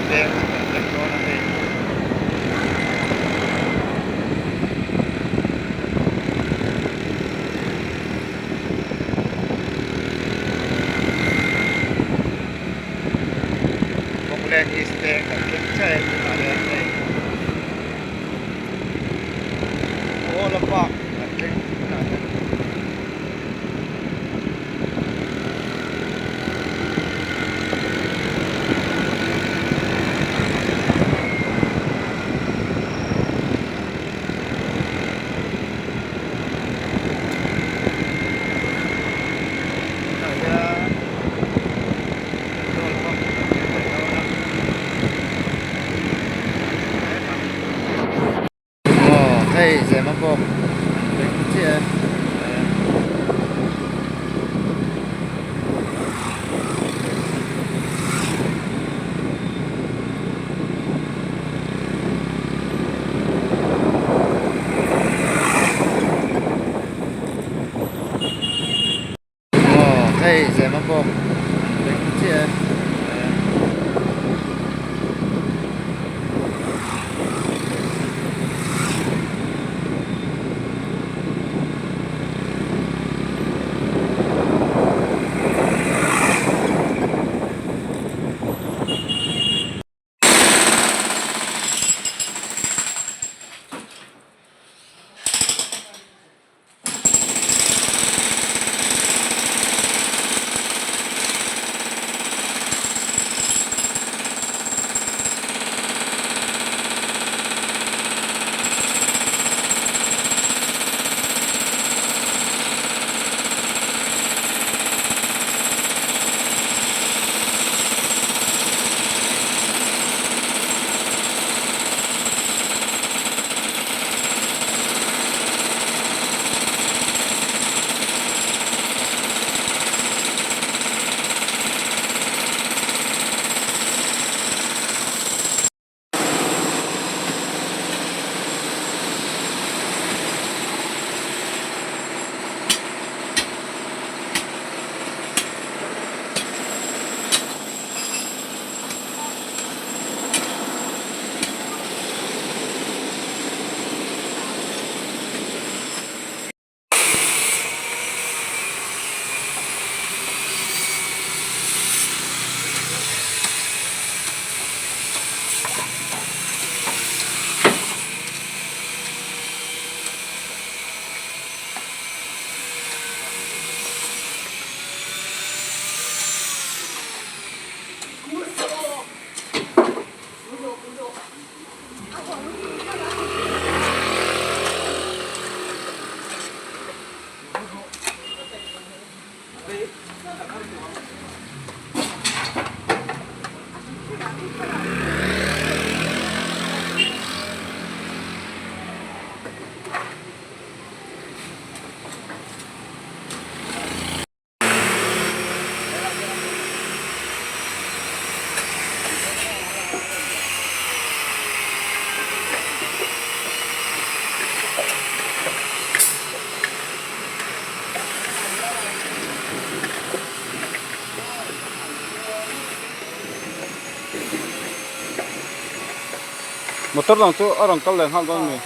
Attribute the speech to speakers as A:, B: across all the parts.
A: Veng chu kan thleng dawn a hei. Phawkleng East Veng kan thleng chiah e tunah hian hei. Pawla Park kan thleng tunah hian. Tunah hian petrol pump kan thleng leh dawn a. Aw hei zema bawk an thleng chiah e. Aw hei zema bawk an thleng chiah e.
B: Motor dang chu a rawn kal leh nghal dawn a ni.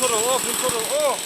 B: Fimkhur rawh aw, fimkhur rawh aw.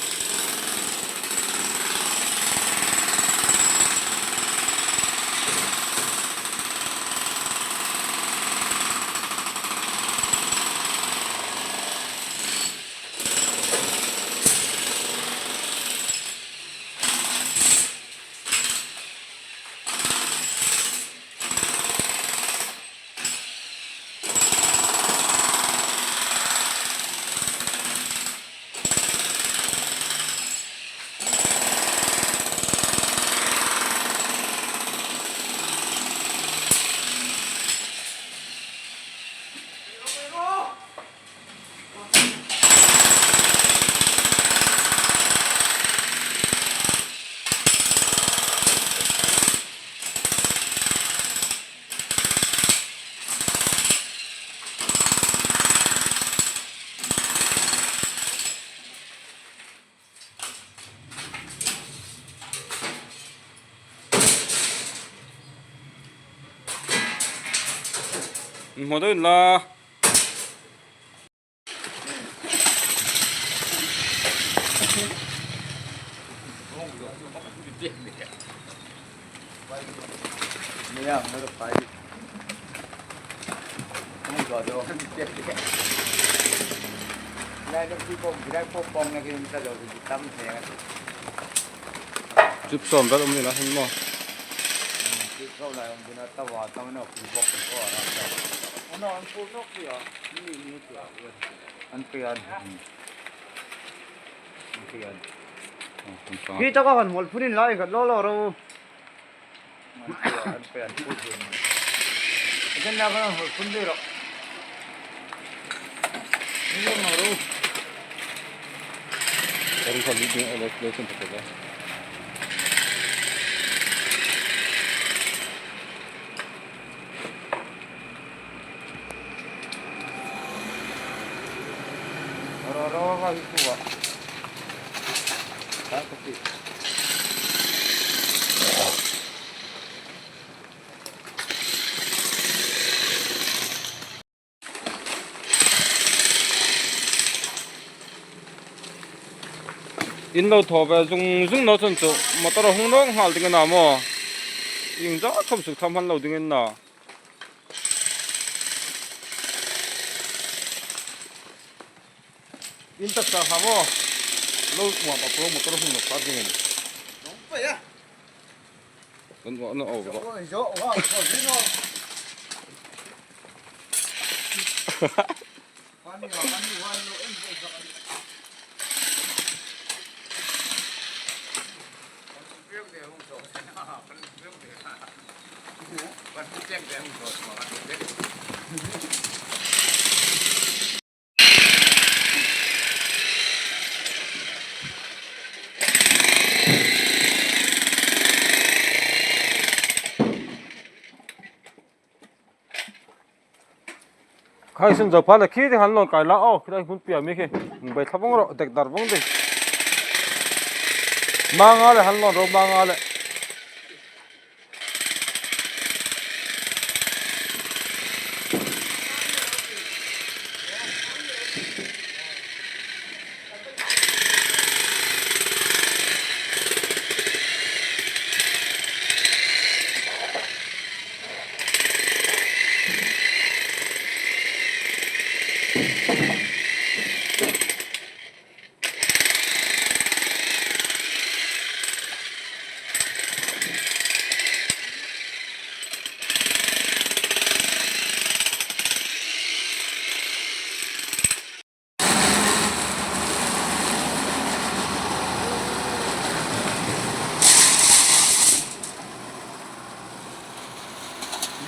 B: Hmuh deuhin la. Chip sawm vel awm nila hin maw.
A: Khi taka han hmual phun in lai khat law law ro.
B: In lo thaw ve zung zung no chuan chu motor a hung nawk nghal ding a na maw ing zat khawp suk tham han lo ding in na. In taksa ha maw lo uam a pawh motor hung lo khat ding in. Kan uah na au rawh. Khai sim zo pha la khi te han lon kai la aw khilai hmun piah mi khi bai thla vawng rawh dek dar vawng ding manga le han lon ro manga le.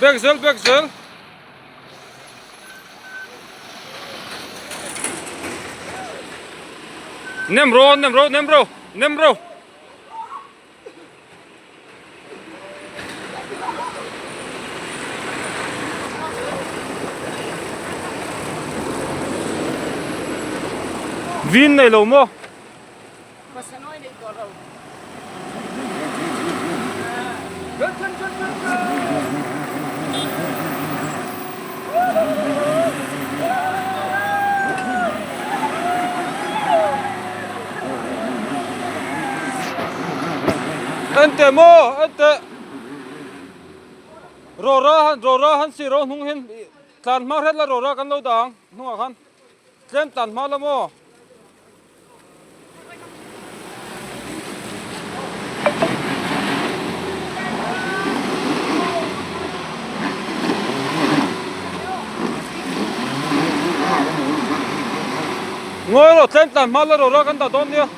B: Bek zel bek zel. Nem ro nem ro nem ro nem ro. Vin nei lo maw? En teh maw en teh rawra han rawra han si ro hnung hian tlan hma hret la rawra kan lo dah ang hnungah khan tlem tlan hma la maw. Ngawi rawh tlem tlan hma la rawra kan dah dawn nia.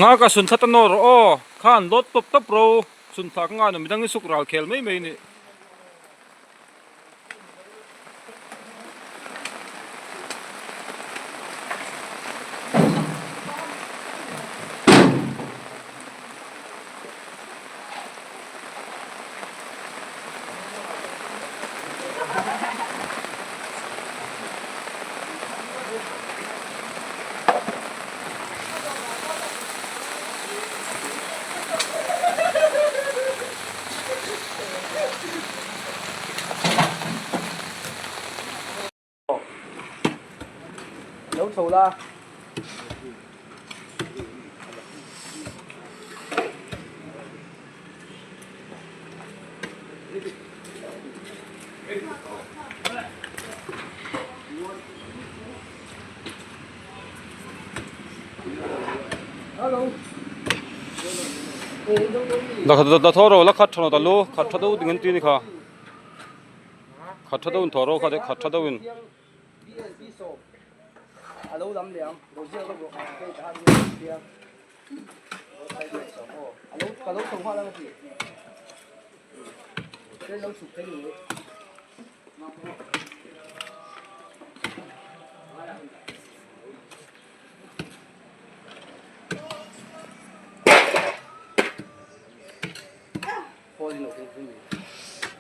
B: Nga ka sun thla ta nawr rawh aw khan lawt tawp tawp ro sun thla ka ngai lo midang in suk ral khel mai mai a ni.
C: Lo chho la.
B: La tho ro la khat tha ta lu khat tha deuh ding an ti ni kha khat tha deuh in thaw ro kha khat tha deuh in.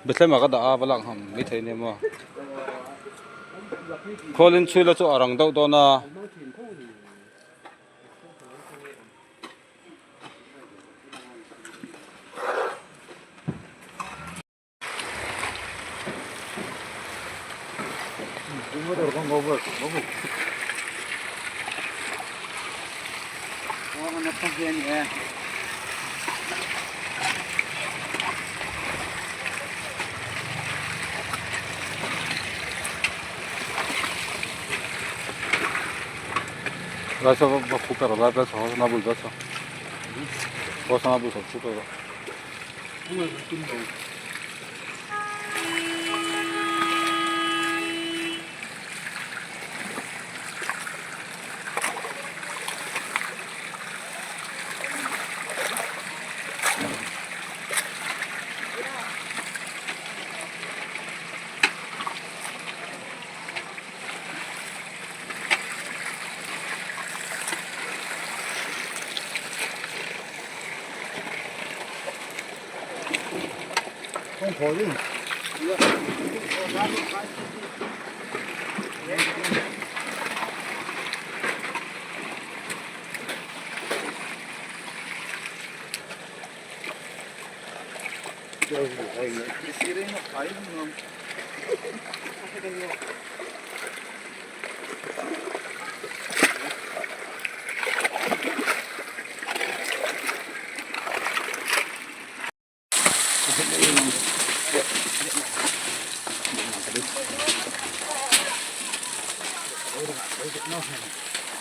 B: Bethlehem ah ka dah a va lak ham maithei nia maw khawl in chhui la chu a rang deuh dawn a. Lai saw va khup erawh lai vel saw na bul vel saw aw sana bul saw khup erawh.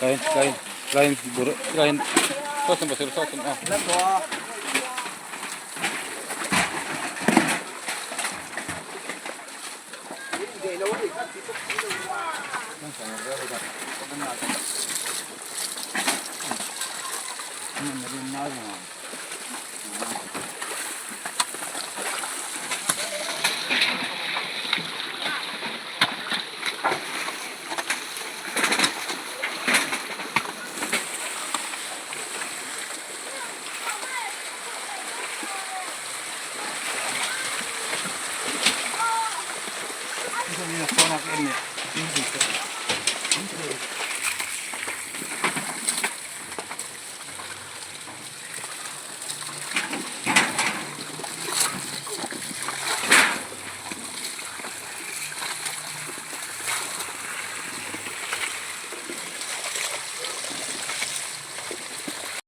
B: Lain lain lain bur lain saw saw saw saw.
C: a ni.